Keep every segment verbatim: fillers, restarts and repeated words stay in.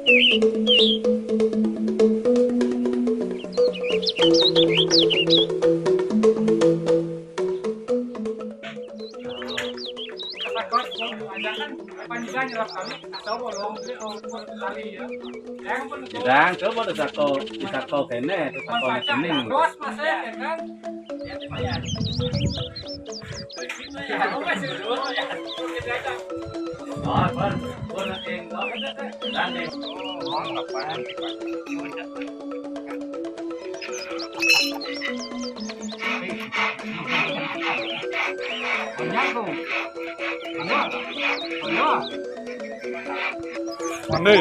Sidang, coba disako, disako kene, disako kening. Mandi.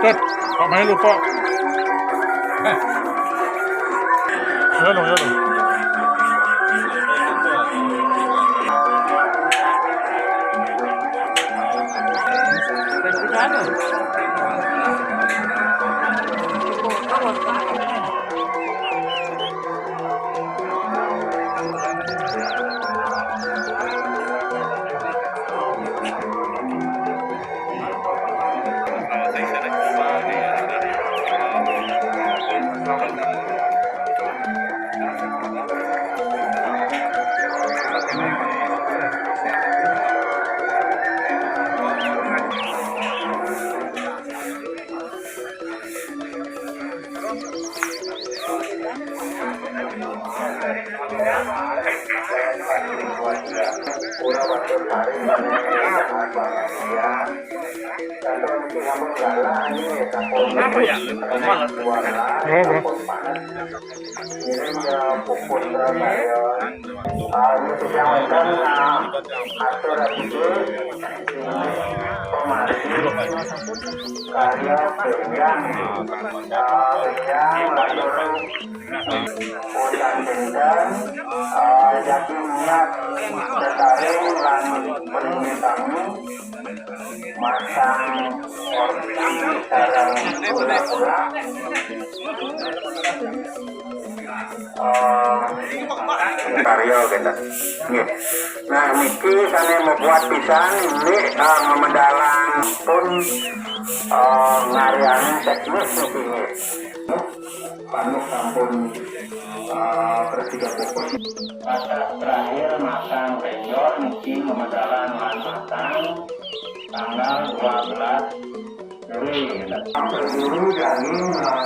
Tet, Pak Mail lupa. Ya dong, ya dong. Apa ya? Apa? Karya Berian, Berian, Latur, Udan Dinten, eh, Jati Niat, Betaring, lan Berian Kami, Masang Orti, Sarang Pura-Pura. Eh, karya kita. Nggih. Nah, niki sane membuat pisan, nggih, eh, memedalan pun, eh, ngaryani teknis niki, nggih. Manuk sampun, eh, terus tiga bungkus. Terakhir masang penjor niki memedalan lan masang tanggal dua belas Juli. Sampun dulu jani, eh,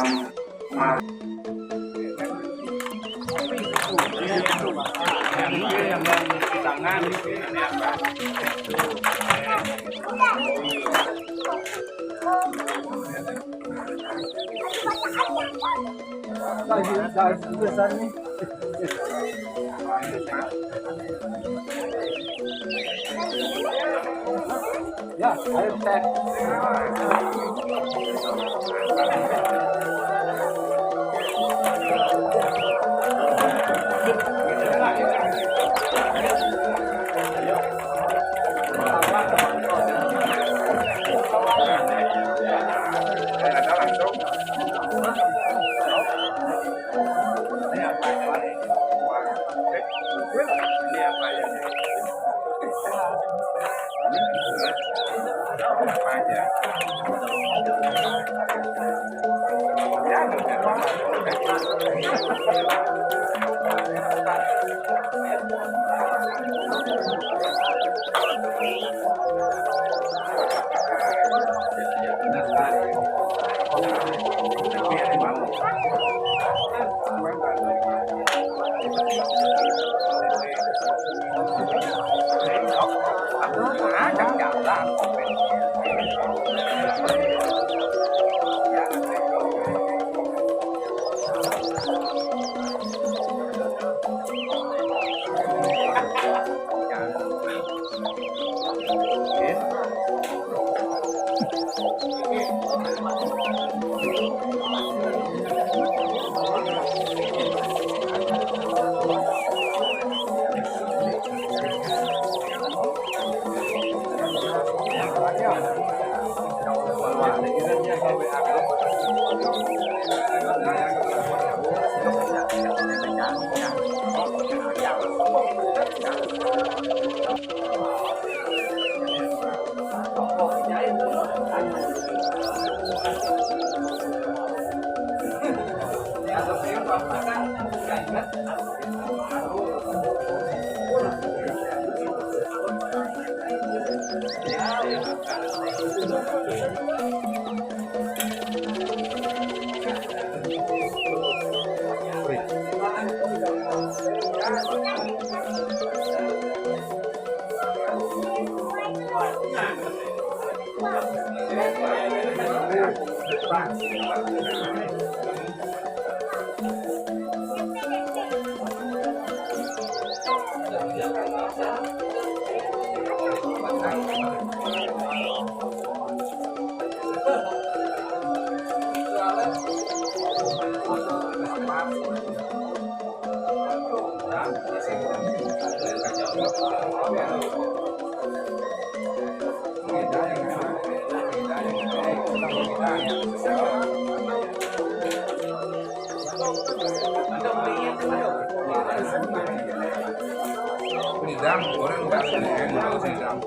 Sidang, orang tak sidang, sidang.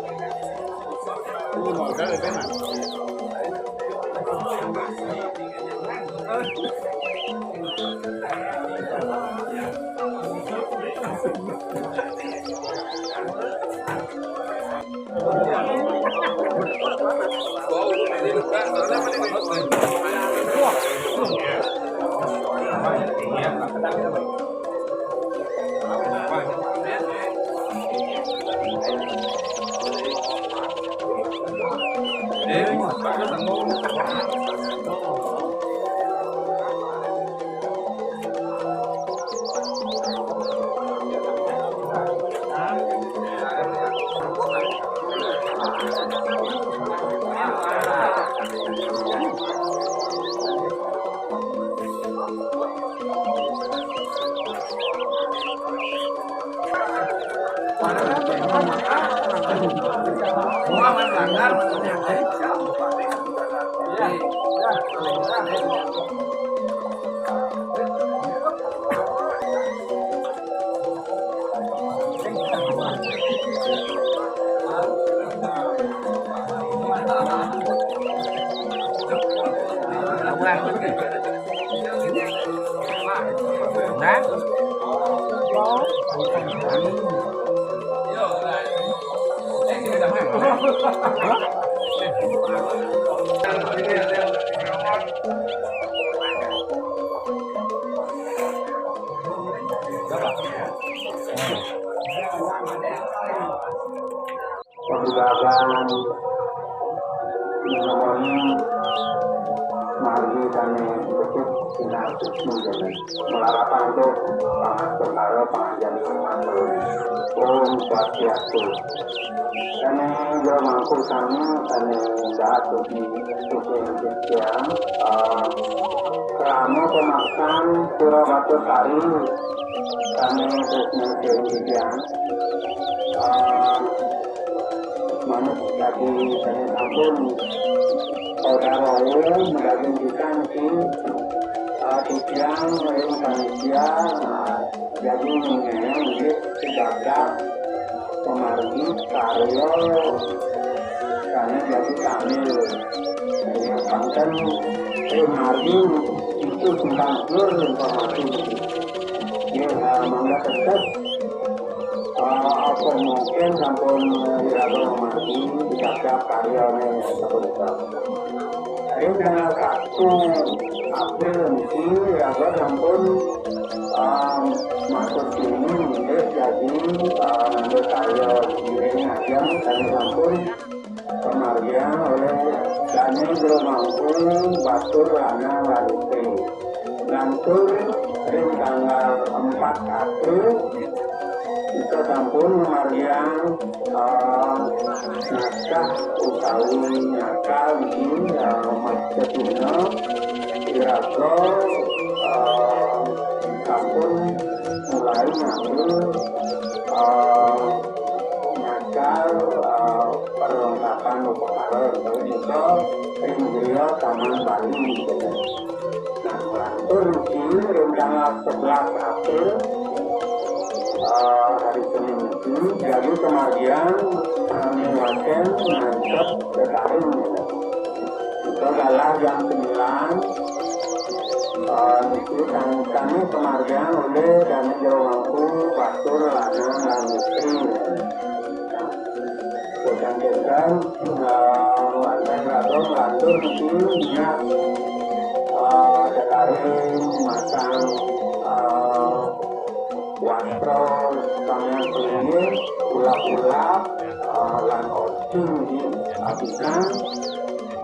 Pembebasan memohon margi kami cukup sinar menjadi melarapan tu pangat perkara pangajian. Om Swastiastu. Kami jauh mangku sama kami dah tuki tuki tiang. Kerana pemakan Pura Batu Sari kami terus mungkin tiang. Manuk tadi saya sampun saudara mendagang kita mesti uh, tiang ring panitia. Jadi mengenai dia sebagai pemargi karya karena jadi kami yang panten eh margi itu tentang informasi. Dia uh, mangga tetap apa mungkin sampun iraga mamargi jasa karyane sapunika. Ring tanggal satu April niki iraga sampun, um, masuk sini nggih dadi, um, karya ngiring ajeng kami sampun pamargiang oleh Dane Jero Mangku Batur Lanang Lalite. Lantur ring tanggal empat April kita sampun pamargiang, eh, naskah utawi nyakal niki, eh, Mas Cetino iraga, eh, sampun mulai ngambil, eh, nyakal, eh, perlengkapan Anu, perkara nika ring griya Taman Bali. Nah, lantur niki ring tanggal sebelas April, eh, hari Senin niki, jagi kamargiang sami wacén nangkep tetarung. Nika galah jam sembilan, eh, niki tan-, tansah kamargiang olih Dané Jero Mangku, Batur Lanang lan Istri. Nah, Boten-boten, eh, wantah raga nglantur niki, eh, tetarung masang, eh, wastra samian panginggih, ulap-ulap, eh, lan orti niki apisan.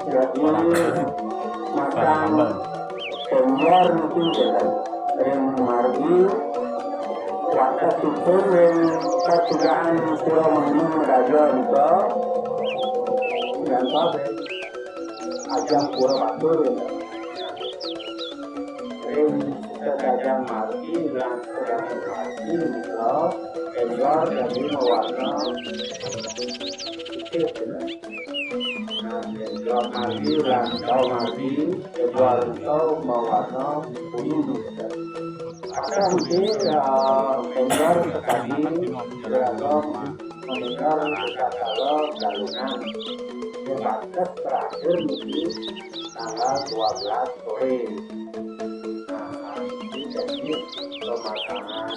Jadi masang Senior niki, ring margi, waktosipun ring kasudahan Pura Mending Madaja nika, ngantos ajeng Pura Batur. Ring sedajan margi lan sedajan margi nika, senior jagi mawarna putih. Nah, senior margi lan tau margi, Édward Tau mawarna kuning. Akan di, eh, Édward sakadi seragam, Édward sakala Galungan. Batas terakhir niki tanggal dua belas soré. Nah, niki jadi pemasangan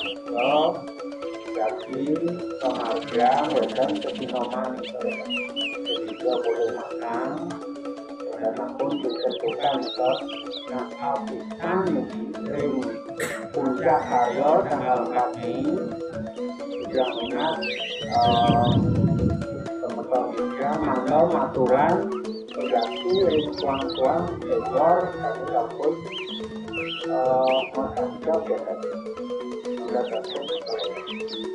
jagi panghargaan wénten sesinoman. Jadi, dua puluh masang, dan ampun ditentukan, nah, apisan niki ring Puncak Karya tanggal empat Mei, ujar minat, eh, semeton ujar mangga maturan pegati ring suang-suang Édward, kami sampun, eh, makanca ya tadi. Sudah sampun,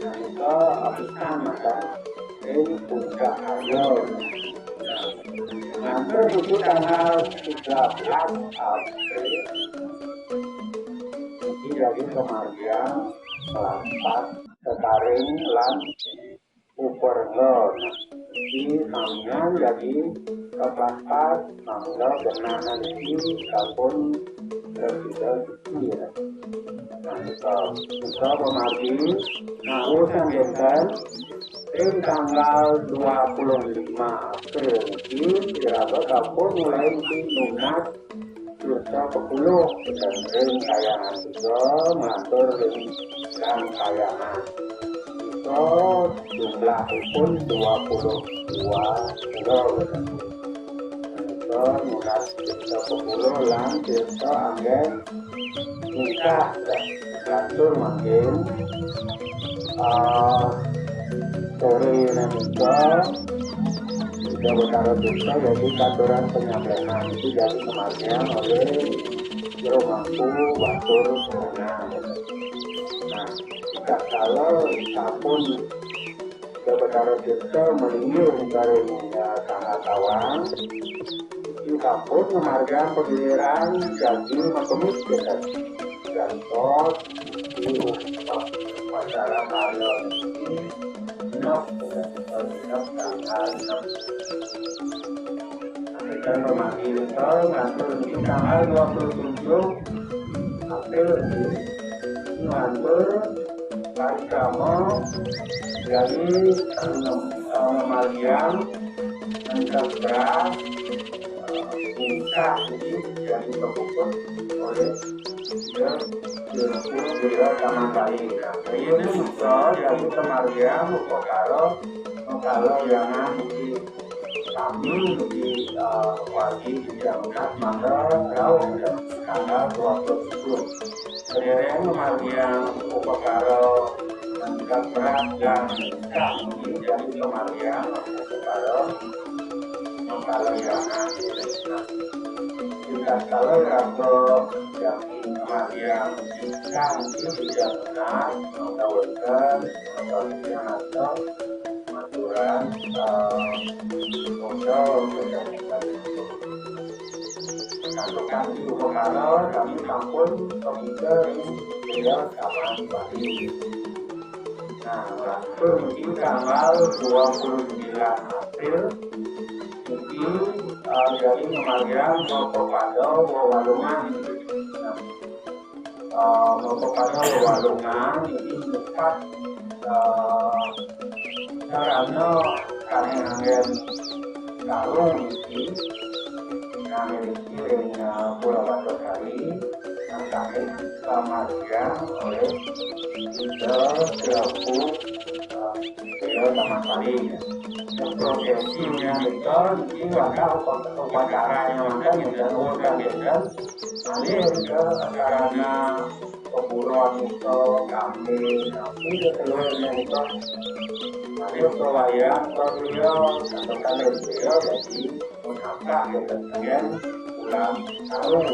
nah, nika apisan mangga ring Puncak Karya. Ngantos niki tanggal tiga belas April, niki jagi kamargiang Kelampas, Tetaring, lan Uperengga. Niki samian jagi kalampas, mangda genah niki sampun prasida suci. Nah, nika, nika pamargi, nah, urusan janten, ring tanggal dua puluh lima April niki, iraga sampun mulai niki nunas tirta kepuluh, dan ring Kahyangan tiga, matur ring Sang Kahyangan. Nika jumlahipun dua puluh dua pura. Nika nunas tirta kepuluh lan tirta anggén Nika, lantur mangkin, ah, soré nika, Ida Betara Tirta jadi katuran penyembelihan. Itu jadi kamargiang olih Jero Mangku Batur Karana. Nah, tatkala sampun Ida Betara Tirta malinggih ring, eh, Sangha Tawang, niki sampun ngamargiang pagiliran jagi makemit, ya kan? Gantos di upacara karya niki genep, ya kan? Genep tanggal genep. Sampaikan pamargi nika, ngantos niki tanggal dua puluh tujuh April niki, ngantos parikrama jagi, eh, ngamargiang nangkep brah, eh, ningkah niki jagi kapuput olih Ida Jero Mangku Taman Bali. Nah, kayana nika jagi kamargiang upakara makala lianan niki. Sami di, eh, wargi Bujang Unas mangga rauh tanggal dua puluh tujuh. Sadéréng ngamargiang upakara nangkep brah lan ningkah niki jagi kamargiang upakara makala lianan. Tingkat kala raga jagi ngamargiang ningkah niki Bujang Unas mangga wénten mangga maturan, eh, modal kegiatan. Santukan di upakara kami sampun pamida ring Taman Bali. Nah, lantur niki tanggal dua puluh sembilan April, Jadi, eh, jadi ngamargiang mapapada wewalungan. Nah, eh, mapapada wewalungan, jadi nyupat, eh, sarana kanggé nganggén karung niki. Nah, niki ring, eh, Pura Batur Sari, nah, kanggé kamargiang olih Ida Prabu, eh, Ida Taman Sari. Prosesi nyangga niki wantah upacaranya wantah nyangga urusan nyangga. Malih ka sarana paburon nika, kambing, sapi, tetelur nika. Malih ka wayang, ka griya, santukan ring griya, dadi menabrak ya, dengan ulam taruh.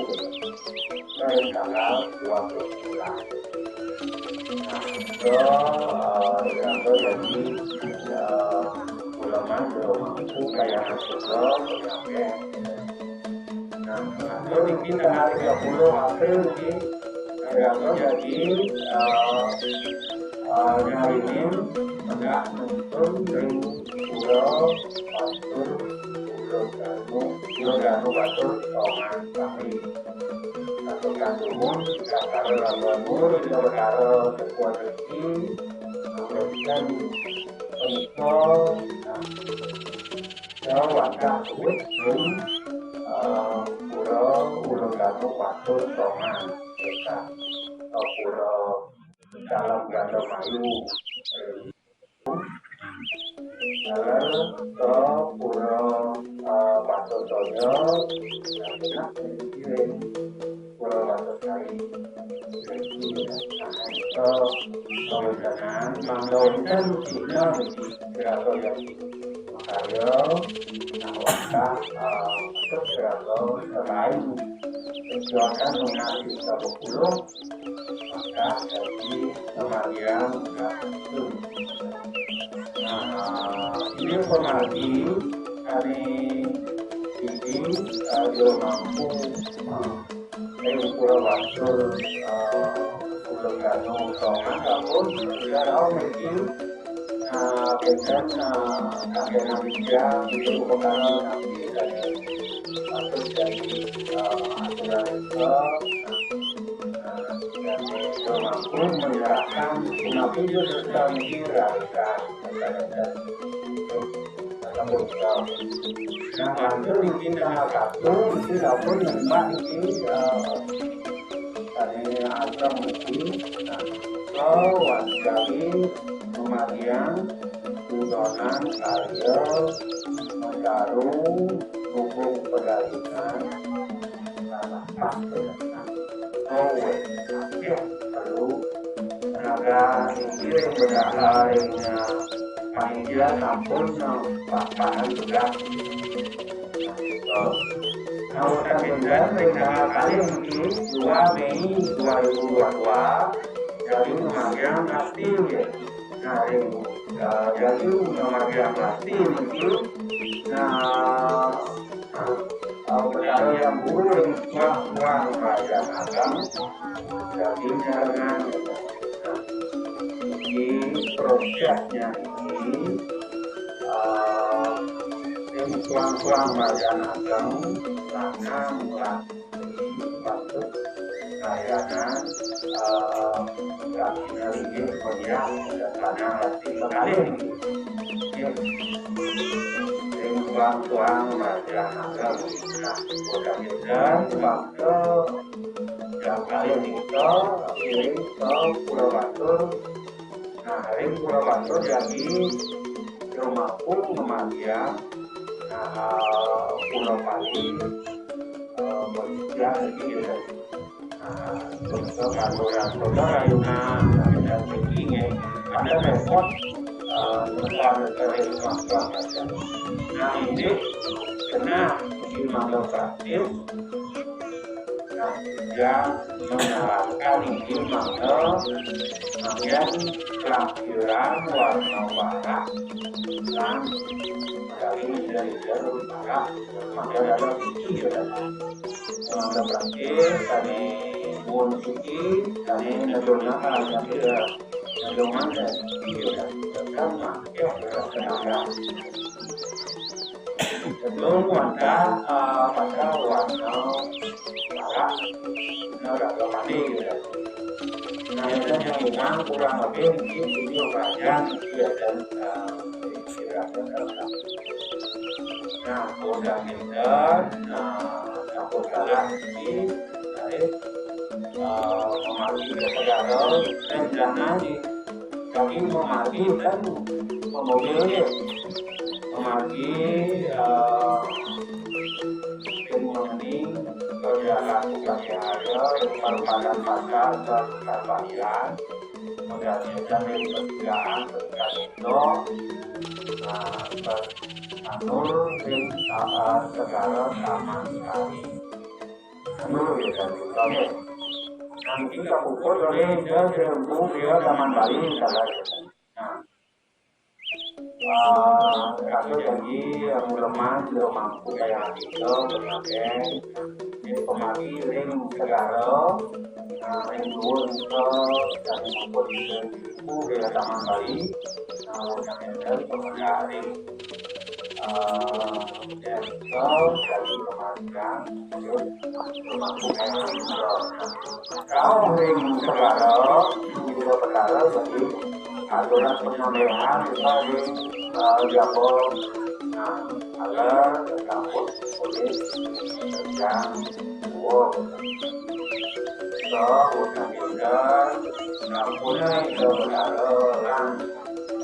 Dari tanggal dua belas bulan. Nah, so, eh, yang tu jadi, eh, ulama belum mampu kayak masuk ke, sampai. Nah, so, mungkin tanggal tiga puluh April, mungkin, eh, yang tu jadi, eh, eh, nyariin, enggak nonton ring Pura Batur, Pura Ganu, Pura Ganu Batur, Tongan, Bali. Satukan dumun, Betara Labuhan Muru, Betara Sekuan Resi, memberikan penutup, nah, sewadah duit, eh, Pura Ulun Ganu Batur, Tongan, Desa, eh, Pura Dalam Ganda Mayu, eh, Jalan ke Pura, eh, Batu Toyo, nah, enak nih, Pura Batu Sari. Nah, itu kawisenan, mangda wénten Cina niki, kira-kira ya, makarya, nah, wantah, eh, untuk kira-kira selain kegiatan mengaji kita berpuluh, maka jadi kemarian itu. Nah, ini pemargi kami ini, eh, dia mampu, eh, ring Pura Batur, eh, Pura Ganu Tongan, sampun, ya, rauh niki, eh, benten, eh, kakek Nabi Dia, itu perkara Nabi dari Batur dari, eh, aturan itu, eh, dan itu mampu menyerahkan, nabi itu sudah mengira, nah, mantu niki tanggal satu, niki sampun nembak niki, eh, tadi asam niki. Nah, so, wantah kami kemarian, dudonan karya, mengkaru, hubung pedayunan, nah, pas, nah. Oh, wéh, ya, perlu tenaga niki ring bendahara ring, eh, panitia sampun, eh, papahan tugas. Nah, wénten bendahara ring tanggal kalih niki, dua Mei dua ribu dua dua, jadi ngamargiang prasti, nggih. Nah, ring, eh, jadi ngamargiang prasti niki, nah, eh, Betara Hyang Guru ring suang-suang Kerajaan Ageng, dadi nyarengan. Nah, niki prosesnya niki, eh, ring suang-suang Kerajaan Ageng, lanang, laki, patut kayana, eh, laki ngelinggih, kemudian lanang, laki kekalih niki. Nggih. Ring suang-suang Kerajaan Ageng. Nah, udah gitu, waktu yang kali niki, ring ke Pura Batur. Nah, ring Pura Batur jadi rumah pun ngamargiang, nah, Pura Bali, eh, berjalan gitu. Nah, untuk aturan saudara Yuna, ada tinggi, ada repot, eh, untuk aturan. Nah, ini kena di mangga praktis, nah, yang menyarankan ini mangga, kemudian lampiran warna barak, dan dari, dari jalur barak, maka ada tinggi, ya, kan? Mangga praktis, kami mohon suci, kami ngedonyakan, kami, eh, ngedonyakan, iya, karena, ya, kenapa? Sebelum wantah, eh, pada warna merah, warna rada manis, ya. Nah, itu yang memang kurang lebih di video panjang, ya, dan, eh, kira-kira. Nah, udah pinter, nah, takut kalah di, eh, memanggil ke segala rencana di kami memanggil dan memobil, memanggil, eh, tim mengening, kerja laku kerja ada, merupakan pasar ke Karpatian, menjadikan yang ketigaan ketika itu, nah, ke Anur, tim, eh, segala sama sekali. Anur, ya, dan juga, ya. Nah, ini kita pukul oleh dia, dia, dia, taman Bali, misalnya. Nah, eh, kami janji, eh, muleman, belum mampu kayak itu, belum ada. Jadi, pemagi ring segala, nah, ring dua itu, dan mampu di itu, dia taman Bali, nah, udah ada, pemagi ring, eh, dia itu, dari pemagi, terus, mampu kayak itu. Kalau ring segala, juga perkara, jadi aturan penyembelihan kita di, eh, Jawa. Nah, ada takut oleh yang wow. So, udah pindah, nah, punya itu perkara orang,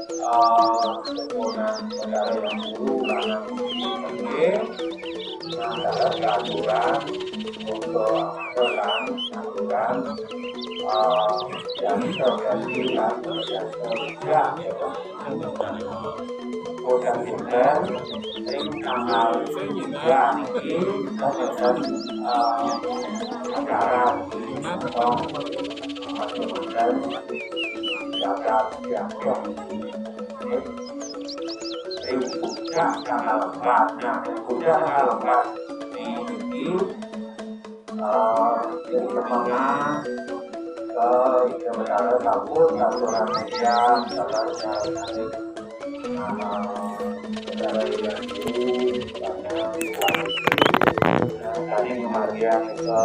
eh, kemudian negara yang dulu karena mungkin, nah, dalam peraturan untuk aturan, aturan, eh, yang terjadi dan yang terjadi, ya, Pak. Udah pindah, ring tanggal tiga ini, eh, acara, eh, dan jaga siap. Ring puncak tanggal empat. Nah, ring puncak tanggal empat ini, eh, dari semangat, eh, sementara takut, aturan media, misalnya, eh, negara yang ini, karena, eh, tadi pembagian ke,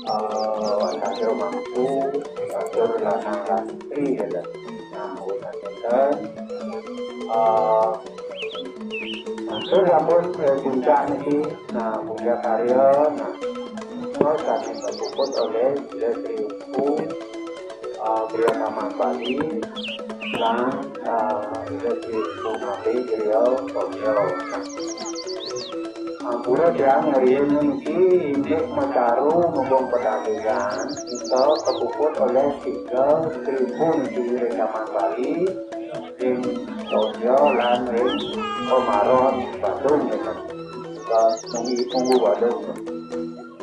eh, Wakil Mampu, Atur Lanang Lastri, ya, kan? Nah, udah, eh, terus sampun, eh, puncak niki, nah, puncak karya, nah, terus kami dipuput oleh Beliau Seribu, eh, Beliau Taman Bali, dan, eh, Beliau Seribu Nabi Beliau Tokyo. Ampura tiang ngeriin niki indik mataru ngubung pedagangan, kita kepuput oleh tiga tribun di Rekaman Bali, ring Tokyo lan ring Pemaron Badung, ya, kan. Kita tunggu, tunggu Badung.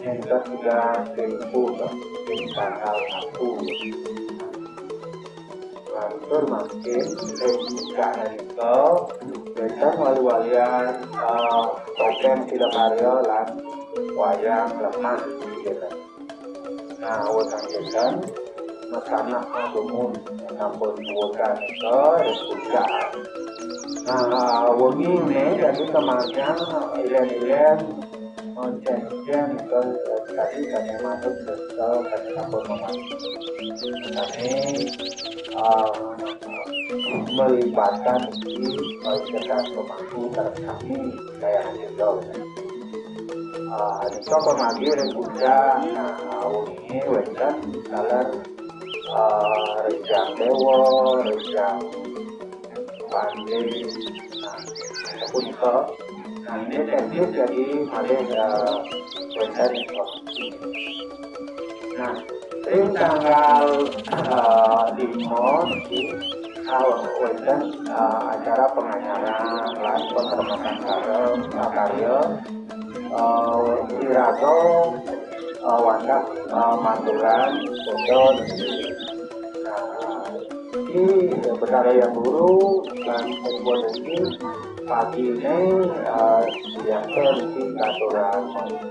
Yang ketiga, tribun, ring tanggal satu. Lantur mangkin, ring puncak nalika, wénten wali-walian, eh, topéng silakarya lan wayang lemah, gitu. Nah, wénten-wénten, masanak dumun, sampun wénten nika, ring puncak. Nah, wengi né dadi kemargian, ilén-ilén, Oncén-oncén, terus tadi kami masuk ke, kami lapor mama. Kami, eh, melibatkan di, eh, kegiatan pemangku terkait kami, kayak gitu. Eh, itu pemangku yang puncak, nah, ini wénten kalian, eh, rejang dewa, rejang Pandé. Nah, punika. Nah, ini teknis jadi malih, eh, wénten. Nah, ring tanggal, eh, lima niki, eh, wénten, eh, acara penganyaran lan penghormatan karya, karya, eh, iraga, eh, wantah, eh, maturan, foto, nah, Di Betara Yang Guru dan Pembuat ini pagi ini, eh, biasa mesti aturan,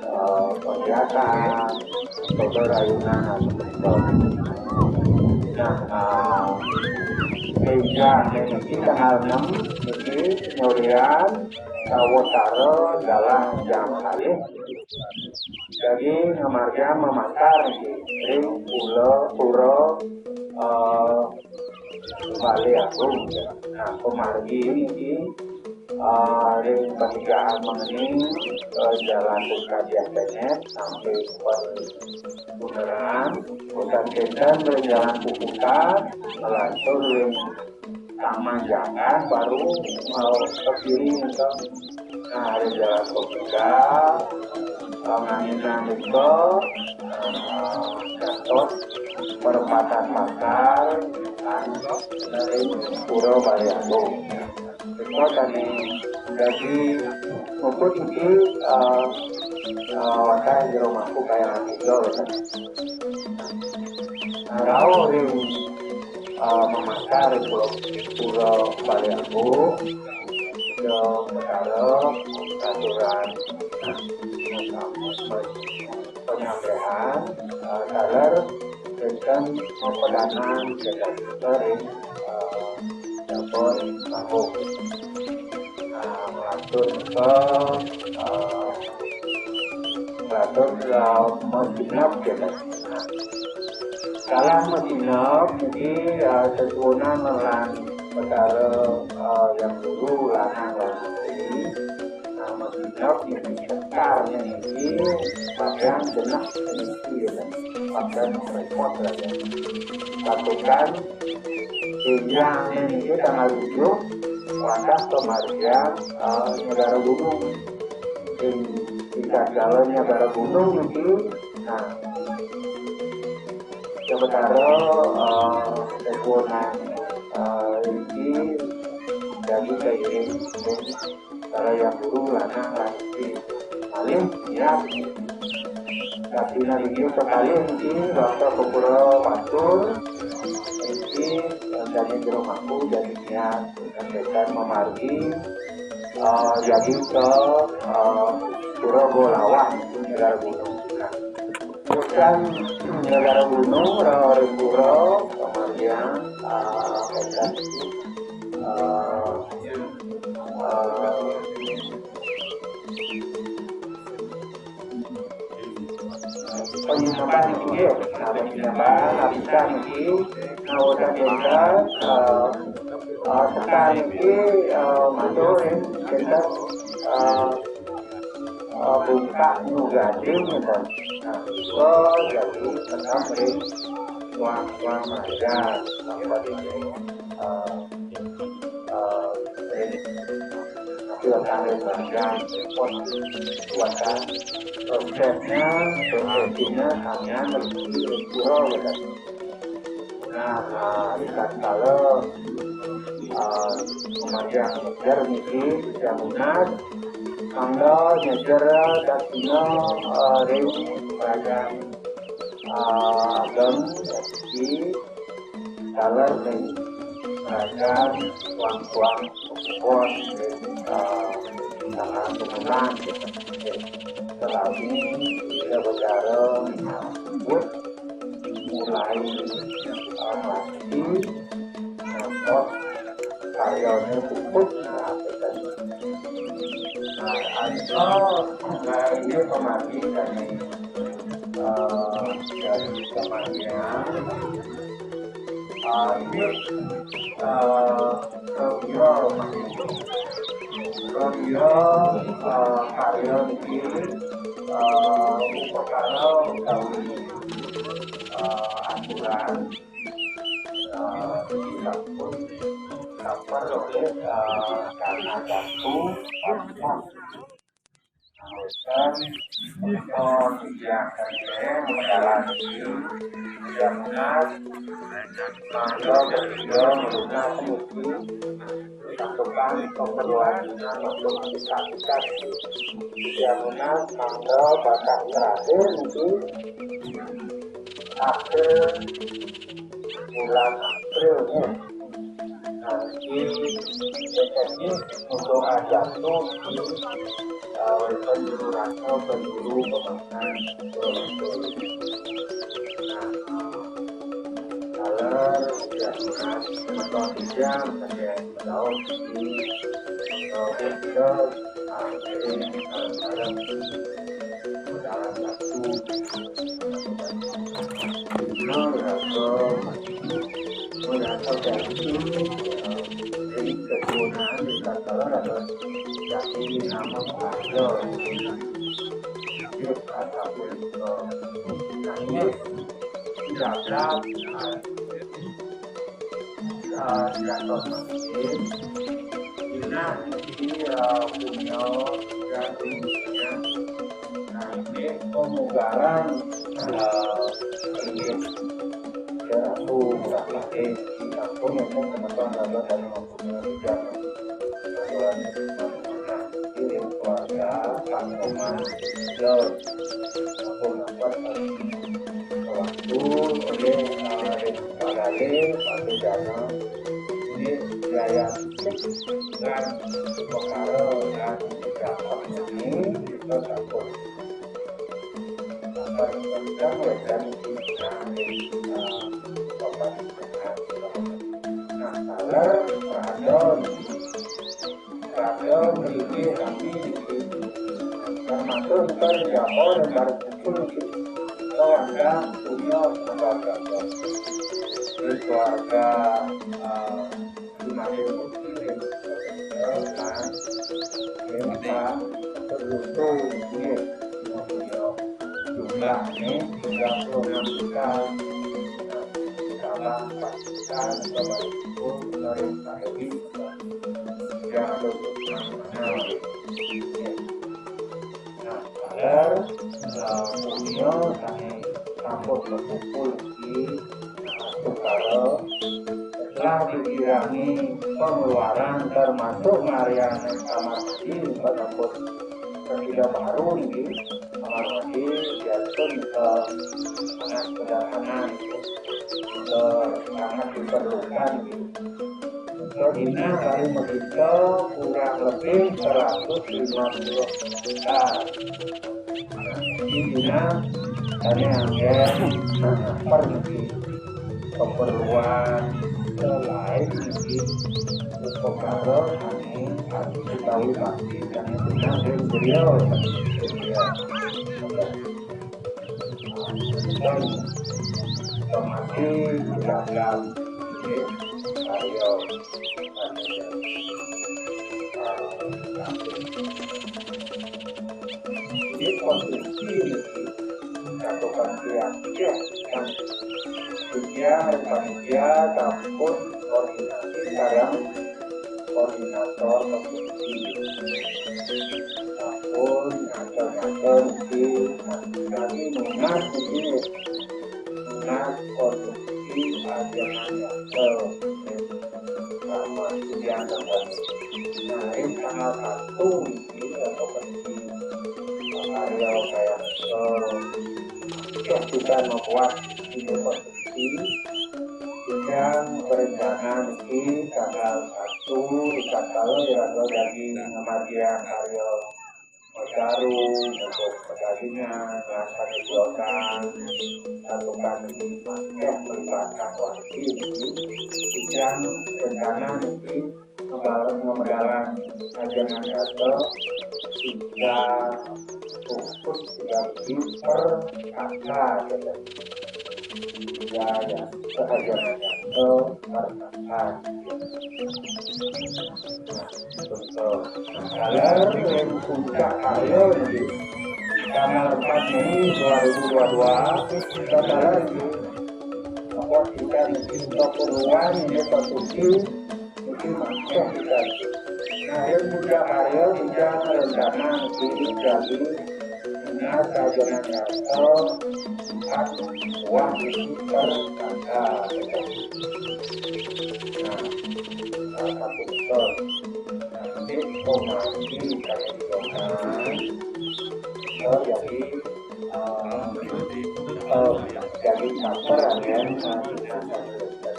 eh, kegiatan, atau rayunan atau seperti itu. Nah, ah, Béja niki tanggal enam niki nyorian sawetara dalang jam kalih. Dadi ngamargiang mamantar niki ring pura, pura, eh, Balé Agung. Nah, pamargi niki, eh, ring pamijahan mangkin, eh, Jalan Bukadiah Tenet sampai Bundaran, usan kénten ring Jalan Puputan, nglantur ring Taman Jangan, baru, eh, ke kiri nika. Nah, ring Jalan Puputan, eh, nganginan nika, eh, Gatot, Perempatan Pasar, kan, ring Pura Balé Agung. Nika tadi dadi muput niki, eh, eh, wantah jero mangku kaya tiga, wénten. Nah, rauh ring, eh, mamantar ring Pura, Pura Balé Agung, ya, perkara aturan, eh, penyembelihan, eh, taler wénten padanan kénten ring, eh, dapur kampung. Nah, nglantur ke, eh, nglantur ke masinep kénten. Nah, kala masinep niki, eh, sesuunan lan Betara, eh, Hyang Guru lanang lan putri. Nah, masinep niki sekar niki, pakaian genep niki, ya, pakaian repot, ya. Patukan, béjang niki tanggal tujuh, wantah pamargian, eh, Nyagara Gunung. Sing, sing jalan Nyagara Gunung niki, nah, sementara, eh, sesuunan, eh, niki dadi kairing ring Betara Hyang Guru lanang lan putri. Malih niat. Dadi niki kekalih niki, waktu pura Batur niki, dadi jero mangku, dadi niat. Kénten mamargi, eh, dadi ke, eh, Pura Golawang, Nyagara Gunung. Nah, usan Nyagara Gunung, rauh ring pura, pamargian, eh, kénten, eh, eh, Panyinepan niki, nah, panyinepan, lapisan niki, nah, wénten, eh, eh, sekar niki, eh, matur ring kénten, eh, eh, bungkak nu gading, kénten. Nah, nika dadi tenep ring wah, wah marga, eh, eh, Tapi wantah ring bagian repot, wantah prosesnya, prosesnya hanya lebih pura, ya. Nah, nah, di tatkala, eh, pamargian nyejer niki, Ida Munas, mangda nyejer daksina, eh, ring Praja, eh, Ageng, di taler ring Praja Wangkuang Kupon, eh, Tanah Sumulang, gitu. Selawi Ida Betara nyambut mulai, eh, pasti, ngantos karyané puput, nah, kénten. Nah, anto, nah, ini pamargi dari, eh, dari pamargian, eh, ini, eh, Rohio, Rohio, eh, karya niki, eh, upakara utawi, eh, aturan, eh, disampun kaper oleh, eh, Karna Datu Pamukas. Nah, wénten, eh, titiang sadaya menjalani, titiang Munas, mangga bertiga melunasi ugi, santukan keperluan untuk kita-kita. Titiang Munas, mangga batang terakhir niki, April, bulan April, ya. Nah, di, di untuk ajatu di, eh, penjuru rasa, penjuru pemakan. Nah, kalau Ya, teman-teman, kita, kita, kita, kita, kita, kita, kita, Nah, ini pemugaran, eh, ini. Ya, aku nggak pakai, aku nyampe teman-teman, kalau ada yang mau punya, ini keluarga, Pak Komar, terus aku dapat waktu oleh, eh, Pak Galil, Pak Dana, ini biaya dan perkara dan beberapa ini kita takut. Nah, kalau, kalau beri kami, termasuk kita tidak mau dan baru kumpul, kalau ada punya keluarga, keluarga, eh, jumlahnya tiga puluh enam juta. Tambah empat juta, tambah itu, dari Pak Edi. Nah, kalau, eh, punya, kami takut berkumpul di, eh, Tukaro, setelah dikirangi pengeluaran termasuk ngarian kamar mandi, Pak, takut tidak baru ini, kamar mandi biarpun, eh, sangat sederhana, eh, sangat diperlukan. Dina kali begitu kurang lebih seratus lima puluh hektar. Di Dina kami anggen pergi keperluan selain di Upokaro, kami harus diketahui pasti kami punya beliau. Dan informasi silakan di Aryo. Di posisi katakan pihak dan panitia, panitia ataupun koordinasi sekarang koordinator posisi. Ataupun ngatur-ngatur di dari Munas ini, Munas Konsumsi Ajaman Yakel. Sama yang terjadi. Nah, ini tanggal satu ini atau penting. Karya saya, eh, kita membuat video konsumsi yang berencana di tanggal satu, di tanggal yang ada dari Namadia Karya Baru untuk perdagangan, rasa kejualan, satukan yang melibatkan wakil, yang rencana mungkin membawa pemegalan ajaran atau tiga fokus tiga per angka, gitu. Tiga ya, ajaran atau per angka. Betul. Kalau yang puncak karya ini tanggal empat Mei dua ribu dua puluh dua, kita tahu ini, apa, kita mungkin keperluan ini, konsumsi mungkin masuk kita. Nah, yang puncak karya kita rencana mungkin jadi Nah, saja nyata empat buah itu tersangka. Nah, salah satu betul. Nanti informasi kami berikan. Oh, jadi, eh, eh, jadi cover ya, eh, kita akan selesai.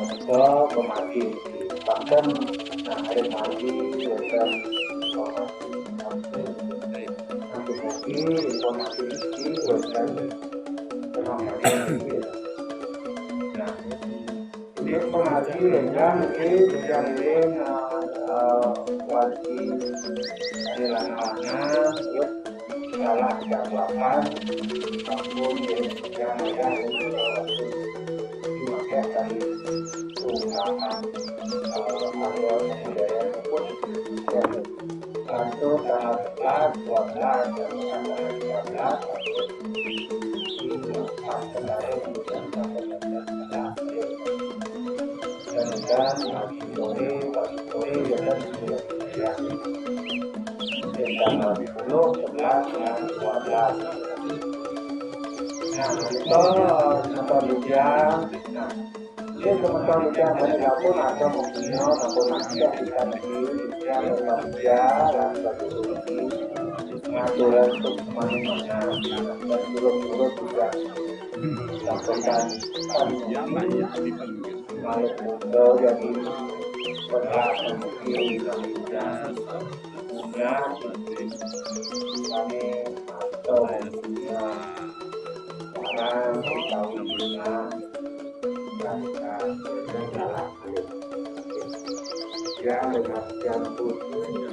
Atau pemati. Bahkan, nah, ada mati, ya kan, informasi. Nanti mungkin informasi ini, ya kan, informasi ini, ya. Iya, kan, oke, bisa ngirim, eh, eh, wajib, ada lana-lana, terus salah jam delapan, ampun, ya, yang ada, eh, dipakai tadi tunggakan, eh, karya budaya tersebut, ya. Satu tanggal sebelas, dua belas, dan tanggal tiga belas, dan udah pagi sore, pagi sore, ya kan, sudah, ya. Dan tanggal sepuluh, sebelas, dan dua belas. Nah, itu, nonton juga. Nah, jadi, teman-teman yang ada dapur atau mempunyai dapur maksiat di sana, ya, ya, ya, ngaturan untuk mana-mana, dan turut-turut juga sampaikan kami balik muda jadi berhak memiliki, ya, punya, kami atau punya orang tahu juga. Ya, dengan yang putih.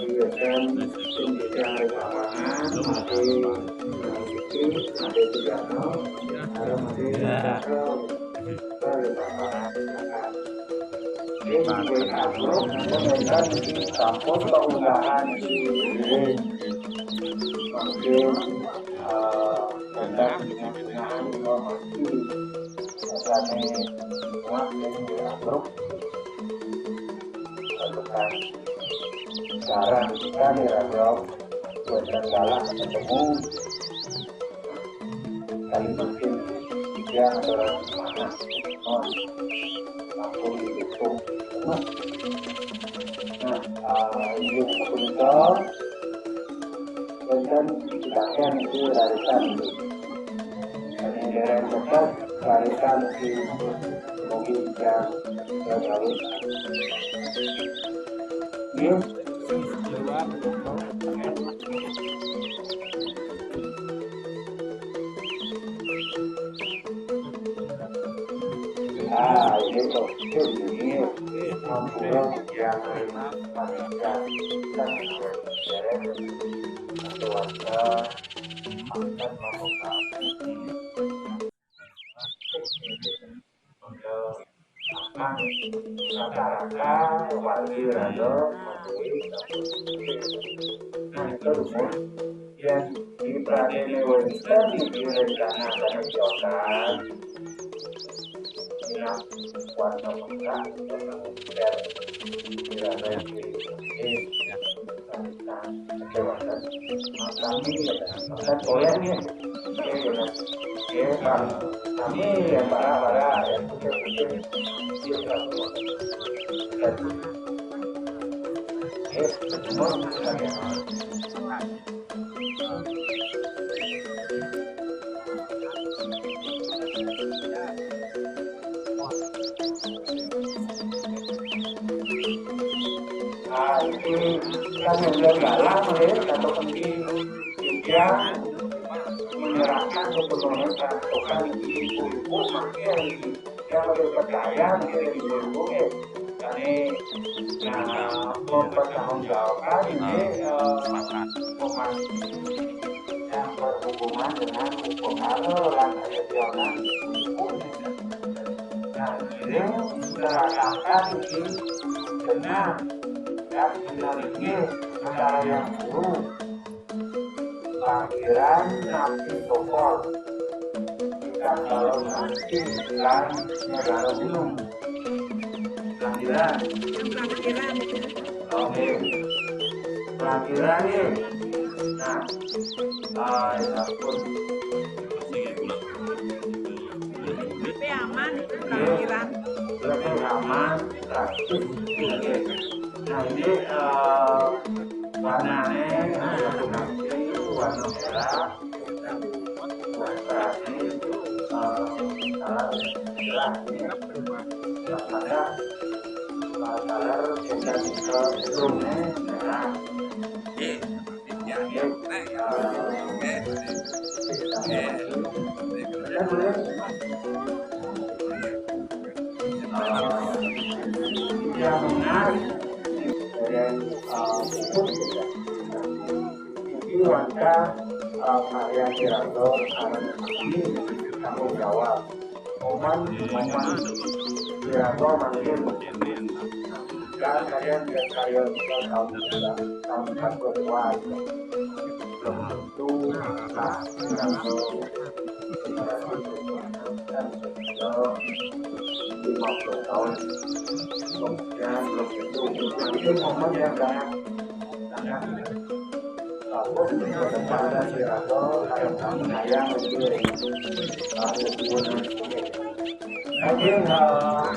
Iya, kan, yang lapangan, masih, masih, masih tidak tahu. Ada masih tidak tahu. Dari lapangan, ya, kan. Ini W A grup, kemudian di kampus keunggahan di, mungkin, eh, tentang dengan informasi. Makanya, semua yang diatur, lakukan. Sekarang kita di radio, buat segala ketemu. Kali mungkin tiga atau mana. Oh, aku didukung. Nah, eh, ini aku minta. Wonten titiang niki rarisan niki. Saking dereng mekar rarisan niki, mugi titiang gawé. Nggih. Ah, ini kok ini ampura titiang rarisan. Rata-rata wali raya. Nah, itu rumus yang di pradene wonten di rencana kami jokan. Nah, warna merah, warna merah, di raya. Kami, kan, toya, nggih. Nggih, nggih, Pak. Kami yang para, para, ya, oke, oke. Iya, Pak. Nggih, semua, ya. Nah, ini kan yang galang, ya, atau penting dia menyerahkan sepenuhnya keangkuhan ibu-ibu, makanya yang lebih percaya, mungkin, ibu-ibu, ya. Kami, nah, mempertanggungjawabkan ini, eh, hukuman yang berhubungan dengan hukum halal dan kekejaman ibu-ibu. Nah, ini diserahkan di benar dan benar ini antara yang buruk. Panggiran napi tokol. Ikan balon napi lan negara gunung. Panggiran. Oke. Panggiran ya. Nah. Ah, ya ampun. Tapi aman itu panggiran. Lebih aman, praktis. Oke. Nah, ini, eh, warnanya, eh, warna merah. Warnanya, eh, salah, merah, ya. Yang ada, eh, color kita bisa zoom, ya. Merah. Ya, ya. Eh, eh, eh. Ya, boleh. eh, puput gitu. Iki wantah, eh, karya Kirato harus tanggung jawab. Momen, momen Kirato mangkin. Dan kalian ke karya kita tahun, tahun empat puluh dua. Belum tentu, nah, Kirato lima puluh tahun kemudian, belum tentu. Itu momen yang sangat, sangat bagus untuk kesempatan Kirato, kalau kamu sayang itu, eh, mungkin, eh,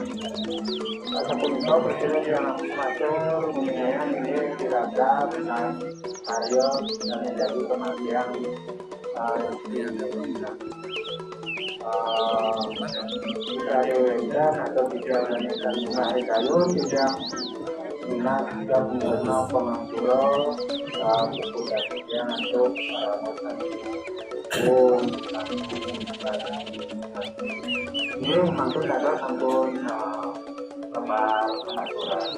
ataupun kau berkira yang matur, mengenai ini Kirato, dengan karya dan menjadi kematian, eh, di, eh, dari Wedan atau di Jalan Hari Kayu, tidak benar, tidak menggunakan pengampura, eh, buku dan untuk, eh, hukum. Ini mangkin ada sampun, eh, kepal pengaturan.